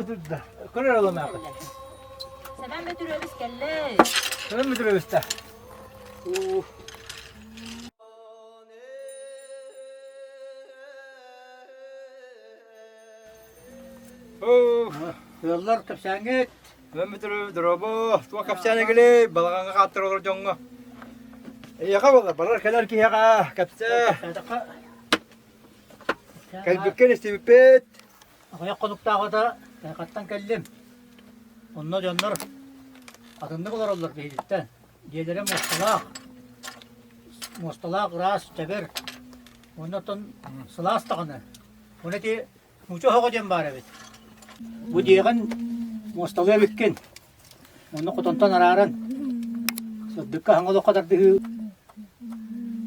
Бөтүрдэ. Көрөр оломаакы. Сэмэн Бөтүрүөбүс кэллэ. Сэмэн Бөтүрүөбүс да. Ыаллар кэпсээҥҥит. Сэмэн Бөтүрүөбүс дорообо. Туох кэпсээн эгили балаҕаҥҥа хааттар олор дьоҥҥо. Эйиэхэ буолла барар кэлэр киһиэхэ кэпсээ. Кэлбиккин истибиппит. Аҕыйах хонуктааҕыта Тайҕаттан кэллим. Онно дьоннор атыннык олороллор биһигиттэн. Дьиэлэрэ муосталаах, муосталаах ыраас, чэбэр. Уонна оттон сылаас даҕаны. Уонна ити нуучча оһоҕо диэн баар эбит. Бу дьиэҕин муосталыа эбиккин. Онно хотонтон арааран сырдыкка хаҥа олоххо тардыһыы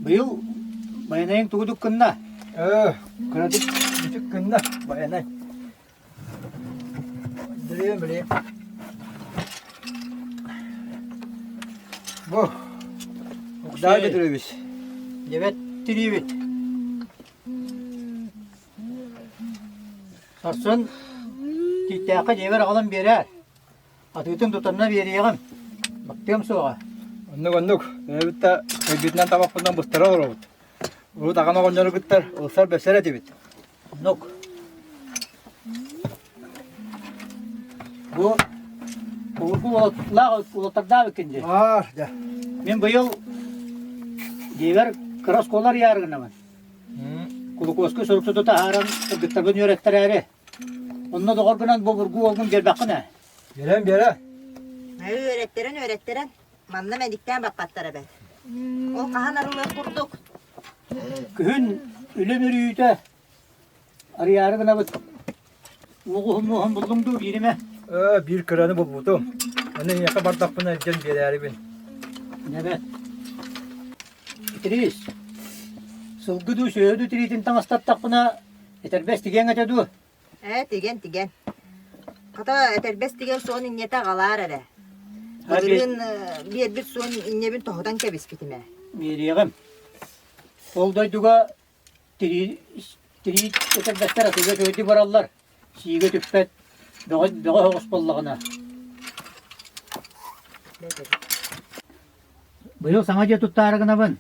быйыл Байанайыҥ тугу дук гынна? Ээ, кыратык бүтүк гынна Байанай. Билиэм, билиэм. Бу, Угдай Петрович. Дебет тириибит. Сарсын Тииттээххэ дьиэбэр аҕалан биэрээр. Атыытын тутанна биэриэҕим. Баттыам суоҕа. Оннук оннук. Бэйэбит да өйбүтүнэн табахпытынан быстара олоробут. Урут аҕам оҕонньору кытта ылсар бэсэр этибит. Оннук. Бу обургу уолаттаах уолаттардаах эбиккин дии. Аа, дьэ. Мин быйыл дьиэбэр кыра оскуола арыйаары гынабын. Кулукуоска суруксуту таһааран кыргыттарбын үөрэттэрээри. Онно доҕоргунан бу обургу уолгун биэрбэххин ээ. Биэрэн биэрэ. Үөрэттэрэн үөрэттэрэн манна мэдиктээн баппаттар эбээт. Ол хаһан арыллыах курдук? Күһүн үлэ мүрүүтэ арыйаары гынабыт. Уоҕуһун муоһун буллуҥ дуу бииримэ? Ээ, биир кыраны булбутум. Аны эйиэхэ бардахпына илдьэн биэрээрибин. Эбэт. Итириис. Сылгы дуу, сүөһү дуу тириитин таҥастаттахпына Этэрбэс тигиэҥ этэ дуо? Ээ, тигэн, тигэн. Хата, этэрбэс тигэр суон инньэтэ аҕалаар эрэ. Былырыын биэрбит суон инньэбин тоһутан кэбиспитим ээ. Биэриэҕим. Ол дойдуга тирии, тирии этэрбэстэр атыыга үчүгэйдик бараллар. Сиигэ түппэт, бөҕө, бөҕө оҕус буоллаҕына. Быйыл саҥа дьиэ туттаары гынабын.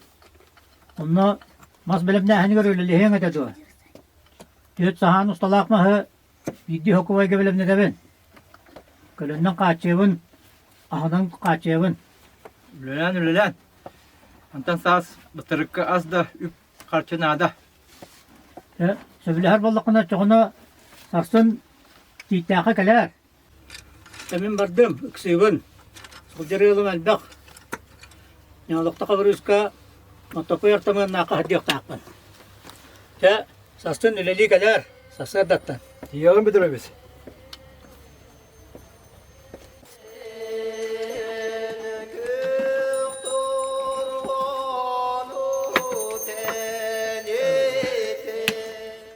Онно Мас бэлэмнээһинигэр үлэлэһиэҥ этэ дуо? Түөрт саһаан усталаах маһы биирдии хокубайга бэлэмнэтэбин. Көлөннөн хааччыйабын, аһынан хааччыйабын. Үлэлээн, үлэлээн. Онтон саас бытарыкка ас да үп харчы наада. Э, сөбүлэһэр буоллаххына, оччоҕуна сарсын Тииттээххэ кэлээр. Мин бардым, ыксыыбын. Сылдьар ыалым элбэх. Ньоолохто Хабырыыска Мотопуй Артамыаннаахха сылдьыахтаахпын. Чэ, сарсын үлэлии кэлээр, сарсыардаттан. Тиийэҕин бүтүрэбит.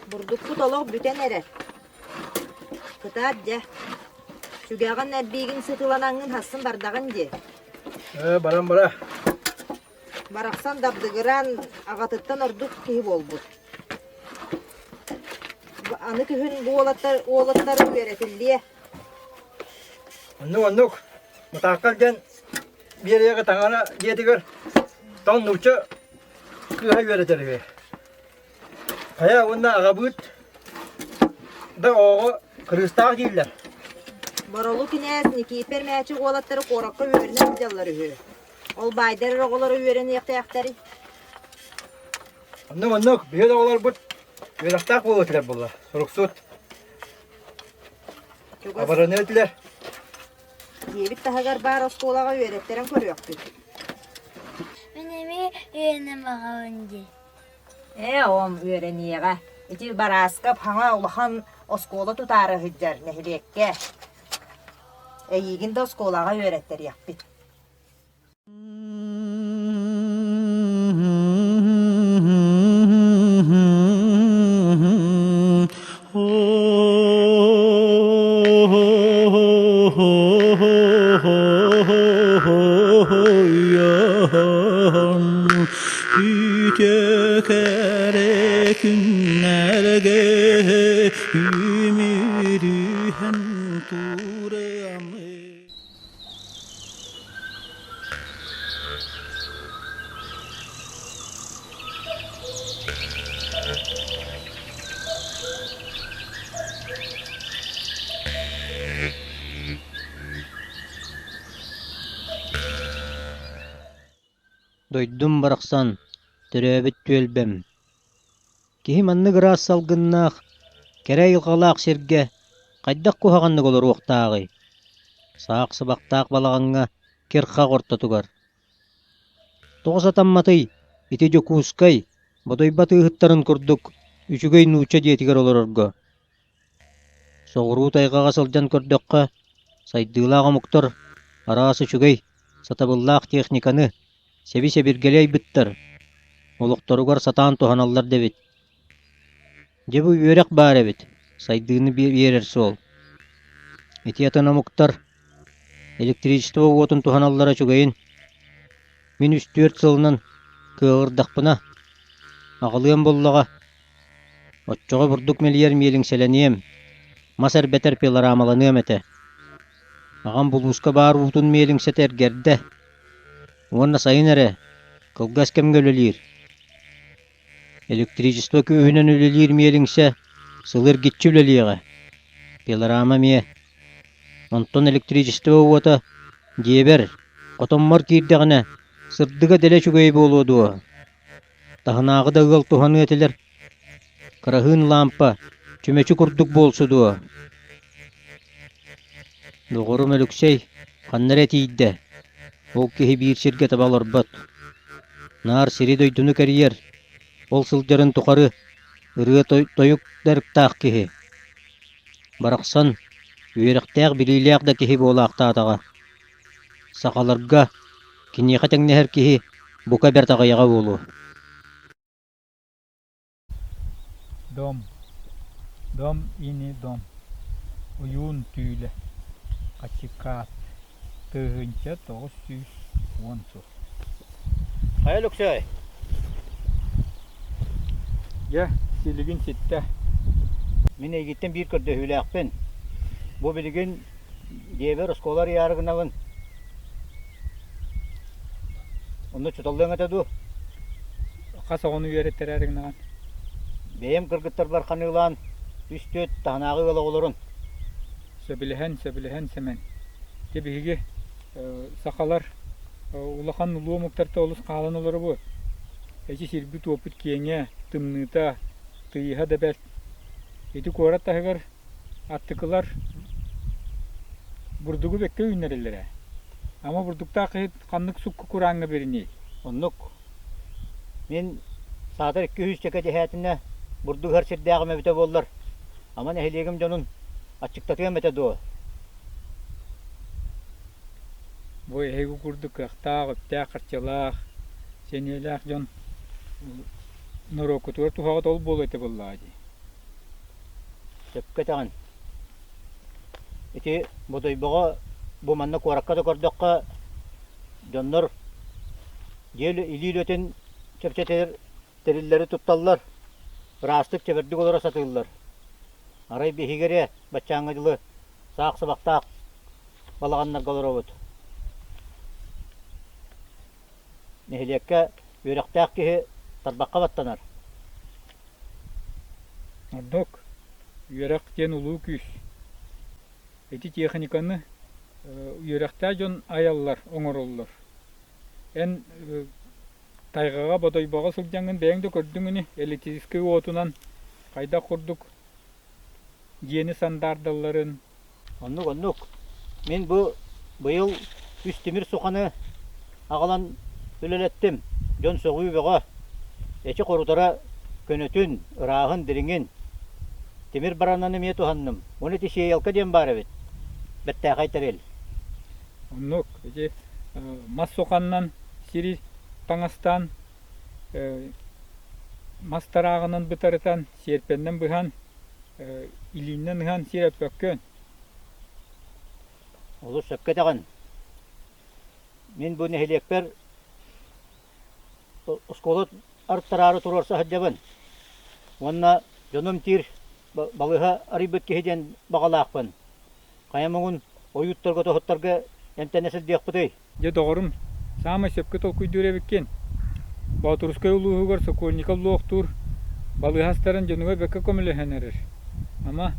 Бурдукпут олох бүтэн эрэр. Кытаат дьэ, сүгэҕин эрбиигин сытыыланаҥҥын хассын бардаҕын дии. Ээ, баран бара. Барахсан дабдыгыраан аҕатыттан ордук киһи буолбут. Аны күһүн бу уолаттар уолаттары үөрэтиллиэ. Оннук оннук. Мытаахха диэн биэриэҕи таҥара дьиэтигэр тоҥ нуучча кыыһа үөрэтэр үһү. Хайа уонна аҕабыыт да оҕоҕо кырыыстаах дииллэр. Боролу кинээс Никииппэр Мээчик уолаттары куоракка үөрэнэ сылдьаллар үһү. Ол баайдар эрэ оҕолоро үөрэниэхтээхтэрий? Оннук оннук биһиги да оҕолорбут үөрэхтээх буолуо этилэр буолла. Суруксут. Чугас Абыраны этилэр. дьиэбит таһыгар баар оскуолаҕа үөрэттэрэн көрүөхпүт. Мин эмиэ үөрэнэн баҕабын дии. Ээ, оом үөрэниэҕэ. Ити Барааскап хаҥа улахан оскуола тутаары сылдьар нэһилиэккэ. Эйиигин да оскуолаҕа үөрэттэриэхпит. Үтүөкэрэ күннэргэ үмүрүһэн. Дойдум барахсан, төрөөбүт түөлбэм. Киһи маннык ыраас салгыннаах, кэрэ айылҕалаах сиргэ хайдах куһаҕаннык олоруохтааҕый? Саах сыбахтаах балаҕаҥҥа кир-хах ортотугар. Тоҕо сатамматый ити Дьокуускай Бодойбо атыыһыттарын курдук үчүгэй нуучча дьиэтигэр олорорго? Соҕуруу тайҕаҕа сылдьан көрдөххө, сайдыылаах омуктар араас үчүгэй, сатабыллаах техниканы, сэби-сэбиргэли айбыттар, олохторугар сатаан туһаналлар да эбит. Дьэ бу үөрэх баар эбит, сайдыыны биэрэр суол. Ити атын омуктар электричество уотун туһаналлара үчүгэйин мин үс-түөрт сылынан кыаҕырдахпына, аҕалыам буоллаҕа Оччоҕо бурдук мэлийэр миэлиҥсэлэниэм, мас эрбэтэр пилорамаланыам этэ. Аҕам булууска баар уутун миэлиҥсэтэ эргэрдэ уонна сайын эрэ, кылгас кэмҥэ үлэлиир. Электричество күүһүнэн үлэлиир миэлиҥсэ сылы эргиччи үлэлиэҕэ. Пилорама эмиэ. Онтон электричество уота дьиэбэр, хотоммор киирдэҕинэ, сырдыга дэлэ үчүгэй буолуо дуо? Таһынааҕы да ыал туһаныа этилэр, кыраһыын лаампа чүмэчи курдук буолсу дуо? Доҕорум Өлөксөй ханна эрэ тиийдэ, ол киһи биир сиргэ таба олорбот, наар сири-дойдуну кэрийэр, ол сылдьарын тухары ырыа-тойук дарыктаах киһи. Барахсан, үөрэхтээх-билиилээх да киһи буолаахтаатаҕа. Сахаларга киниэхэ тэҥнэһэр киһи бука бэрт аҕыйаҕа буолуо. Дом, дом ини дом, ойуун түүлэ, Хачыкаат, 1910 сыл. Хайа Лөксөй? Дьэ, силигин ситтэ. Мин эйигиттэн биир көрдөһүүлээхпин. Бу билигин Дьиэбэр оскуола арыйаары гынабын. Онно учууталлыаҥ этэ дуу? Хас оҕону үөрэттэрээри гынаҕын? Бэйэм кыргыттарбар ханыылаан үс-түөрт таһынааҕы ыал оҕолорун. Сөбүлэһэн, сөбүлэһэн Сэмэн. Дьэ биһиги сахалар улахан улуу омуктартан олус хаалан олоробут. Эчи сирбит-уоппут киэҥэ, тымныыта, тыйыһа да бэрт. Ити куорат таһыгар Аттыкылар бурдугу бэккэ үүннэрэллэрэ. Ама бурдуктаах иһит ханнык сукку курааҥҥа бириний? Оннук. Мин саатар икки сүүсчэкэ дэһээтинэ бурдук ыһар сирдээҕим эбитэ буоллар, ама нэһилиэгим дьонун аччыктатыам этэ дуо? Бу эһиги курдук кыахтаах, үптээх-харчылаах, сэниэлээх дьон норуоккутугар туһаҕыт ол буолуо этэ буоллаҕа дии. Сөпкө этэҕин. Ити Бодойбоҕо бу манна куоракка да көрдөххө, дьоннор дьиэ илии үлэтин чэпчэтэр тэриллэри тутталлар, ыраастык, чэбэрдик олоро сатыыллар. Арай биһиги эрэ баччааҥҥа дылы саах сыбахтаах балаҕаннарга олоробут. Нэһилиэккэ үөрэхтээх киһи тарбахха баттанар. Ордук үөрэх диэн улуу күүс. Ити техниканы үөрэхтээх дьон айаллар, оҥороллор. Эн тайҕаҕа, бодойбоҕо сылдьаҥҥын бэйэҥ да көрдүҥ ини, электрическэй уотунан хайдах курдук дьиэни сандаардалларын, Оннук, оннук. Мин бу быйыл үс тимир суханы аҕалан үлэлэттим. Дьон сөҕүү бөҕө. Эчи хорутара көнөтүн, ырааһын, дириҥин. Тимир баранан эмиэ туһанным. Уонна ити сиэйэлкэ диэн баар эбит. Бэртээхэй тэрил. Оннук. Ити мас суханнан сири таҥастаан, мас тарааҕынан бытарытан, сиэрпэннэн быһан Илииннэн ыһан сир өппөккүн. Олус сөпкө этэҕин. Мин бу нэһилиэкпэр оскуола арыттараары туруорса сылдьабын. Уонна дьонум тиир балыыһа арыйбыт киһи диэн баҕалаахпын. Хайа муҥун ойууттарга, тоһуттарга эмтэнэ сылдьыахпытый? Дьэ, доҕорум, саамай сөпкө толкуйдуур эбиккин. Боотурускай улууһугар Сокольников луохтуур балыыһа астарын дьонугар бэккэ көмөлөһөн эрэр. Ама,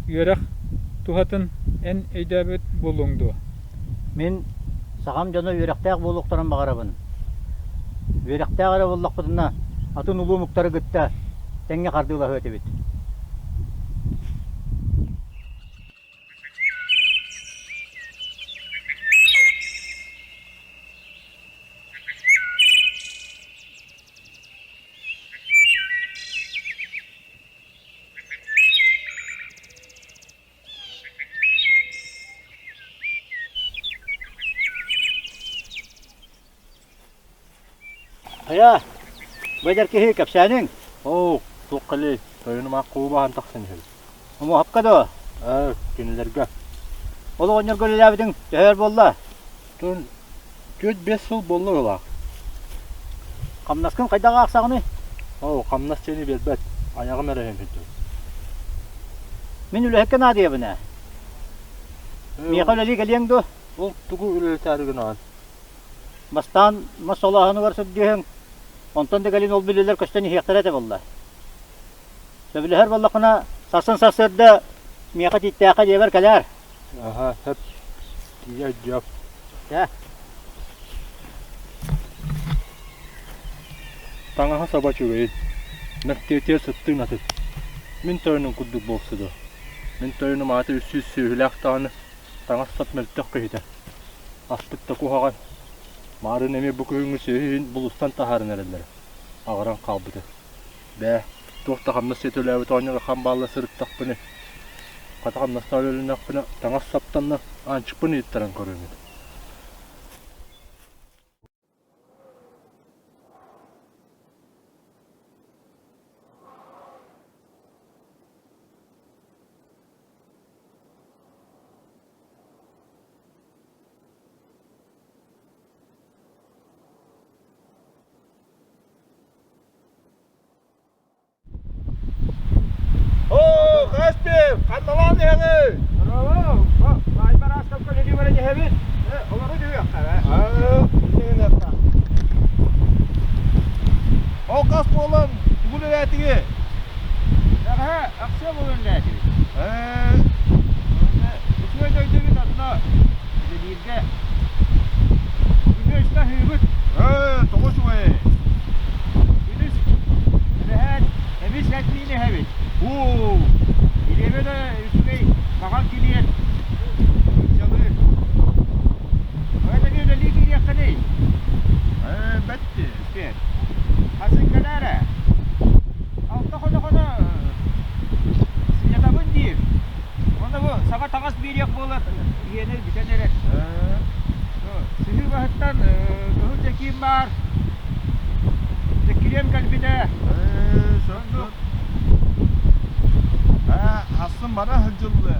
үөрэх туһатын эн өйдөөбүт буолуоҥ дуо? Мин сахам дьоно үөрэхтээх буолуохтарын баҕарабын. Үөрэхтээх эрэ буоллахпытына, атын улуу омуктары кытта тэҥҥэ хардыылаһыа этибит. Хайа, бу эдэр киһи кэпсээниҥ? Оо, туох кэлиэй, тойонум аах куубаһан тахсан иһэбит. Омуоһапка дуо? Ээ, кинилэргэ. Ол оҕонньорго үлэлээбитиҥ төһө өр буолла? Тон 4-5 сыл буолла быһыылаах. Хамнаскын хайдах аахсаҕыный? Оо, хамнас диэни биэрбэт, айаҕым эрэ иһэн сылдьабын. Мин үлэһиккэ наадыйабын ээ. Миэхэ үлэлии кэлиэҥ дуо? Ол тугу үлэлэтээри гынаҕын? Бастаан мас солооһунугар сылдьыһыҥ, онтон да кэлин ол билэлэр көстөн иһиэхтэрэ этэ буолла. Сөбүлэһэр буоллаххына, сарсын сарсыарда миэхэ Тииттээххэ дьиэбэр кэлээр. Аһа, сөп. Тиийэ өйдүөм. Чэ. Таҥаһа саба үчүгэйин. Мэктиэтигэр сыттыын атын. Мин тойонум курдук буолсу дуо? Мин тойонум аата 300 сүөһүлээх даҕаны, таҥас-сап мөлтөх киһитэ. Аспыт да куһаҕан. Маарын эмиэ бу күһүҥҥү сүөһү иһин булустан таһааран эрэллэрэ. Аҕыран хаалбыта. Бээ, туох да хамнас сиэтэлээбит оонньууга хам баалла сырыттахпына, хата хамнастаах үлэлэннэхпинэ, таҥас саптанна, Аанчыкпын ыйыттаран көрүөм этэ. Оо, Каспер, ханналаан иһэҕий? Баайбар ааскап көлөдүү баран иһэбит. Олору түһүөххэ ээ. Ол хас буолан тугу үлэлээтиги? Бэҕэһээ ахсыа буолан үлэлээтибит. Ээ, үчүгэй дойдубут онно үлэлииргэ Күнүс таһыыбыт. Ээ, тоҕо үчүгэй? Күнүс эбэһээт эмис эт миин иһэбит. Уу, килиэбэ да үчүгэй, маҕан килиэп. Нууччалыы. Тоҕо эмиэ үлэлии киириэххиний? Ээ, бэтти. Үспүөт. Хасыҥкалаа эрэ. Алта хоно-хоно сынньатабын диир. Уонна бу саҥа таҥас биэриэх буолар иһиэнэ бүтэн эрэр. Сыһыы баһыттан Кыһыл Дьэкиим баар. Дьэккириэм кэлбитэ. Соннук. Ахсын бара сылдьыллы.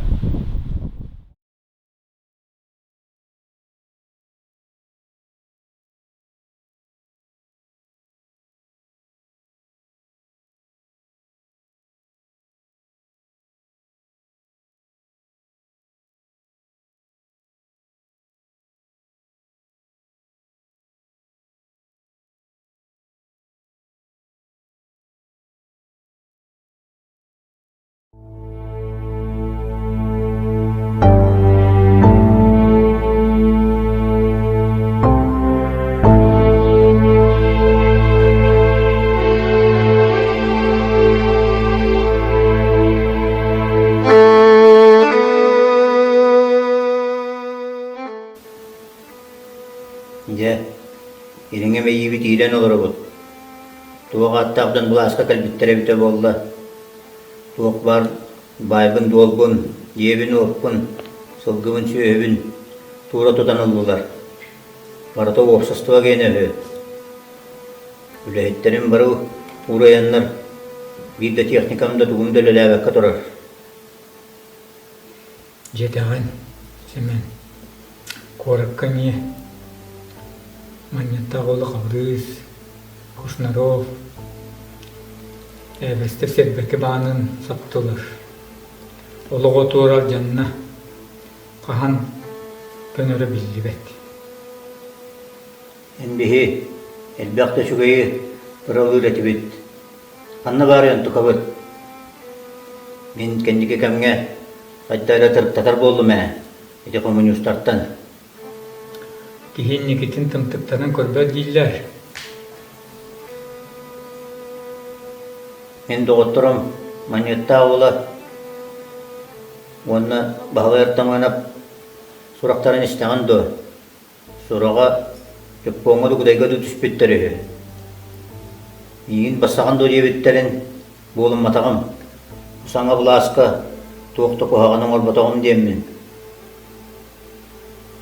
Дьэ, ириҥэ мэйиибит иирэн олоробут. Туох ааттаах дьон былааска кэлбиттэрэ эбитэ буолла. Туох баар баайбын-дуолбун, дьиэбин-уоппун, сылгыбын-сүөһүбүн туура тутан ыллылар. Барыта уопсастыба гиэнэ үһү. Үлэһиттэрим бары уурайаннар, биир да техникам да тугум да үлэлээбэккэ турар. Дьиэтэҕин, Сэмэн, куоракка эмиэ Манньыттаах уола Хабырыыс, Кушнаров, Ээбэстэр сэрбэкэ баанын саптылар. Олох отуора алдьанна, хаһан көнөрө биллибэт. Эн биһи элбэх да үчүгэйи ыралыыр этибит. Ханна баарый онтукабыт? Мин кэнники кэмҥэ хайда эрэ тырыттатар буоллум ээ, ити хомуньуустартан. Киһи инникитин тымтыктанан көрбөт дииллэр. Мин доҕотторум Манньыаттаах уола уонна Баһылай Артамыанап сурахтарын истэҕин дуо? Сураҕа Дьоппуоҥҥа Дугудайга дуу түспүттэр үһү. Миигин бассаҕын дуо диэбиттэрин буолумматаҕым. Саҥа былааска туох да куһаҕаны оҥорботоҕум диэммин.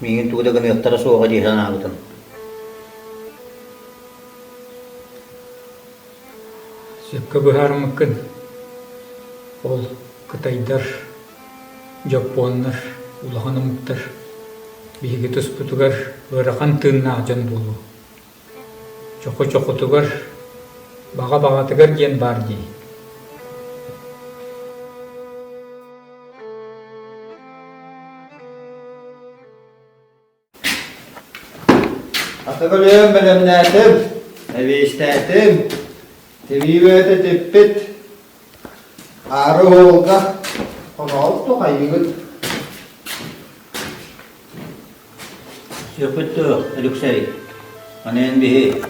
Миигин тугу да гыныахтара суоҕа дии санаабытым. Сөпкө быһаарыммыккын. Ол кытайдар, дьоппуоннар, улахан омуктар биһиги туспутугар ыарахан тыыннаах дьон буолуо. Чоху-чохутугар, баҕа-баҕатыгар диэн баар дии. Аты көлүөм бэлэмнээтим, эбиистээтим, тимии бөҕөтө типпит, аары уһуолга хоноҕут тухайыгыт. Сүөхпүт дуо, Алексей? Аны эн биһи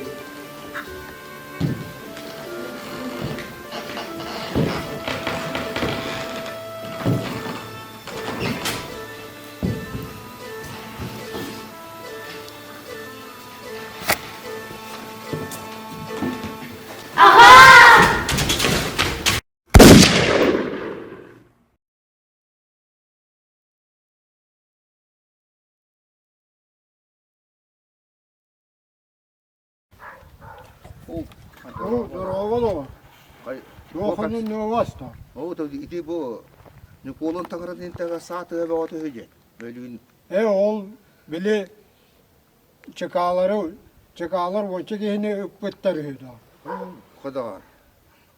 Дорооболо. Туоханы нуоваста. Оо, ити бу Ньукуолун таҥаратын интэгэ саа тыа бөҕөтө үһү дьэ. Бөлүүн. Э ол били чыкаалары чыкаалар уонча киһини ыппыттар үһү да. Ходаҕар.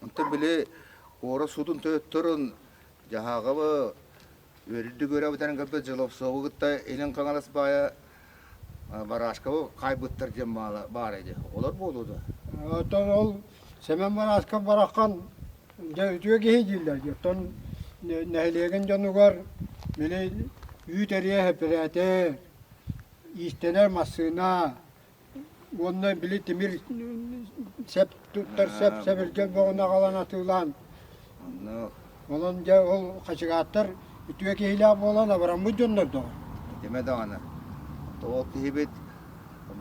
Онтон били куорат суутун тойотторун дьаһааҕабы үөрдүк үөрэбитэрин кытта Дьоловсову кытта Илин Хаҥалас баайа Барашковы хаайбыттар диэн баар edi. Олор буолуо да? Оттон ол Сэмэн Барашков бараххан дьэ үтүө киһи дииллэр. Оттон нэһилиэгин дьонугар били үүт эриэ эпэрээтэ, иистэнэр массыына уонна били тимир сэп туттар сэп сэбиргэл бөҕөнү аҕалан атыылаан онон дьэ ол хачыгааттар үтүө киһилээх буолан абыраммыт дьоннор доҕор. Димэ даҕаны. Ол киһибит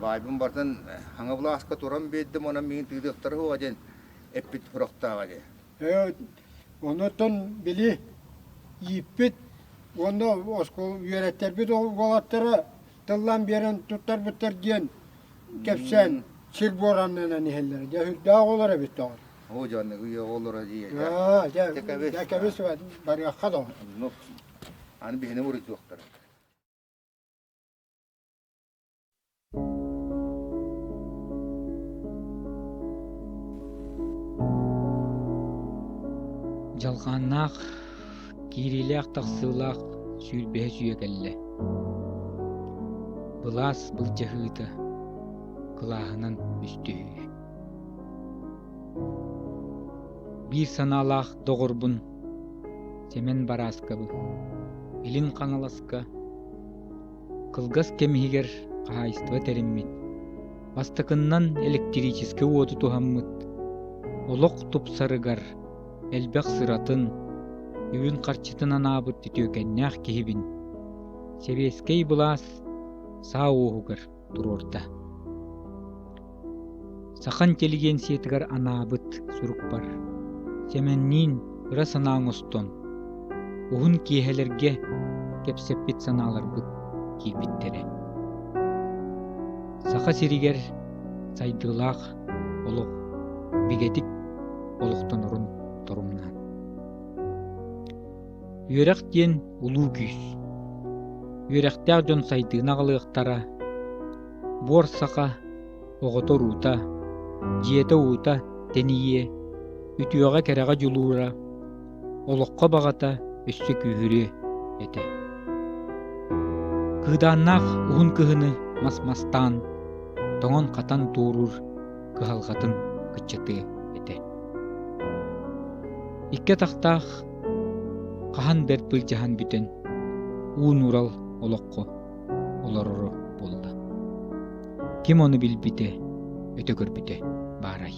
баайбын бартан хаҥа былааска туран биэрдим онон миигин тыытыахтара суоҕа диэн эппит сурахтааҕа дии. Онуттан били ииппит уонна оскуола үөрэттэрбит уолаттара тыллаан биэрэн туттарбыттар диэн кэпсээн сир буораннанан иһэллэрэ. Дьэ сүрдээх оҕолор эбит доҕор. Оо дьон үйэ оҕолоро дии. Дьэ дьэ кэбис барыахха доҕор. Аны биһини буруйдуохтара. Дьалхааннаах, киириилээх-тахсыылаах сүүрбэһис үйэ кэллэ. Былаас былдьаһыыта, кылааһынан үстүһүү. Биир санаалаах доҕорбун Сэмэн Барааскабы Илин Хаҥаласка Кылгас кэм иһигэр хаһаайыстыба тэриммит, бастакыннан электрическэй уоту туһаммыт, олох тупсарыгар элбэх сыратын, үбүн-харчытын анаабыт үтүөкэннээх киһибин сэбиэскэй былаас саа уоһугар туруорда. Саха интеллигенциятыгар анаабыт сурукпар Сэмэнниин ыра санаа оҥостон, уһун киэһэлэргэ кэпсэппит санааларбыт киирбиттэрэ. Саха сиригэр сайдыылаах олох бигэтик олохтонорун торумнаан. Үөрэх диэн улуу күүс. Үөрэхтээх дьон сайдыыны аҕалыахтара, буор саха оҕото-уруута, дьиэтэ-уута тэнийиэ, үтүөҕэ-кэрэҕэ дьулуура, олоххо баҕата өссө күүһүрүө этэ. Кыыдааннаах уһун кыһыны мас-мастаан, тоҥон-хатан туоруур кыһалҕатын кыччатыа этэ. Икки атахтаах хаһан бэрт былдьаһан бүтэн, уу нуурал олоххо олороро буолла. Ким ону билбитэ, өтө көрбүтэ баарай.